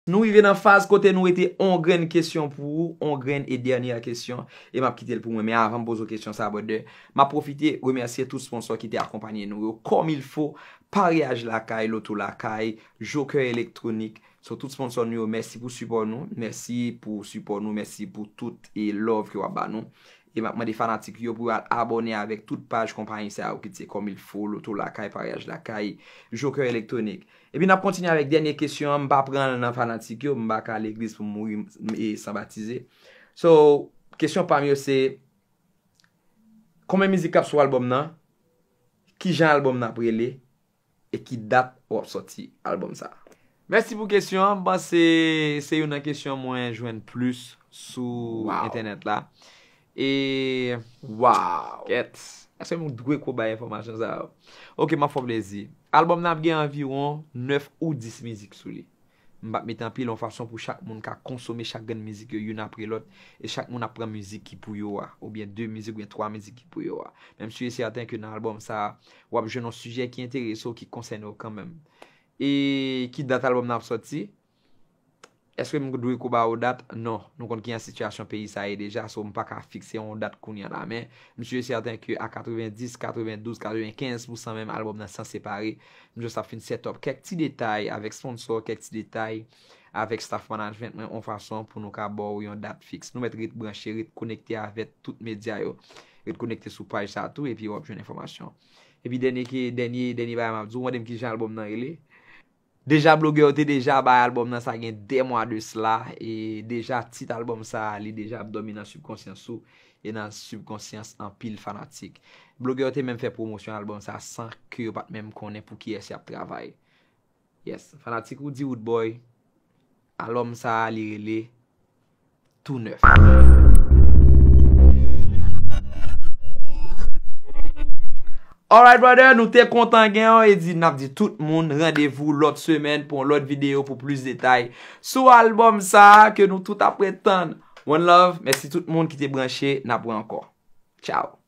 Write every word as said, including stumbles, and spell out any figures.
Nou rive nan faz kote nou rete on grenn kesyon pou ou, on grenn e dènyè kesyon, e m ap kite l pou mwen. Men avan m poze w kesyon sa, brother, m ap pwofite remèsye tout sponsò ki te akonpanye nou yo, Comme il faut, Paryaj Lakay, Loto Lakay, Joker Elektronik. So, tout sponsò nou yo, mèsi pou sipò nou, mèsi pou sipò nou, mèsi pou tout e love ke w ap ba nou. E m ap mande fanatik yo pou yo al abòne avèk tout paj konpayi sa yo ki se Comme il faut, Loto Lakay, Paryaj Lakay, Joker Elektronik. Epi n ap kontinye avèk dènyè kesyon an, m pa pran l nan fanatik yo, m pa ka al legliz pou m mouri e san batize. So, kesyon pa m yo se, konbyen mizik k ap sou albòm nan? Kijan albòm nan ap rele? E ki dat w ap sòti albòm sa? Mèsi pou kesyon an. M panse se youn nan kesyon mwen jwenn plis sou entènèt la. E, wow, kèt, èske m dwe ko bay enfòmasyon sa yo? Ok, m ap fè w plezi. Albòm nan ap gen anviwon nèf ou dis mizik sou li. M p ap mete anpil, yon fason pou chak moun ka konsome chak grenn mizik yo youn apre lòt, e chak moun ap pran mizik ki pou yo a, oubyen de mizik oubyen twa mizik ki pou yo a. Men m si e sèten ke nan albòm sa a, w ap jwenn yon sijè ki enterese w, ki konsène w kanmenm. E ki dat albòm nan ap sòti? Èske m dwe ko ba w dat? Non. Nou konn kijan sitiyasyon peyi sa ye deja, so m pa ka fikse yon dat kounye a la. Men m si e sèten ke a katrevenndis, katrevendouz, katrevenkenz pousan menm, albòm nan sanse pare. M just ap fin set up kèk ti detay avèk sponsò, kèk ti detay avèk staff management mwen, yon fason pou nou ka ba w yon dat fiks. Nou mèt ret branche, ret konekte avèk tout medya yo. Ret konekte sou paj sa tou, epi w ap jwenn enfòmasyon. Epi dènye ke, dènye, dènye bagay m ap di w, ou mande m kijan albòm nan rele. Deja blogè yo te deja bay albòm nan sa gen de mwa de sla, e deja tit albòm sa, li deja ap dòmi nan sibkonsyans ou, e nan sibkonsyans anpil fanatik. Blogè yo te menm fè pwomosyon albòm sa san ke yo pa t menm konnen pou kiyès y ap travay. Yes, fanatik Roody Roodboy, albòm sa a, li rele Tou Nèf. Alright, brother, nou te kontan gen w, e di, n ap di tout moun randevou lòt semèn pou yon lòt videyo pou plis detay sou albòm sa a ke nou tout ap ret tann. One love, mèsi tout moun ki te branche, n ap wè ankò. Ciao.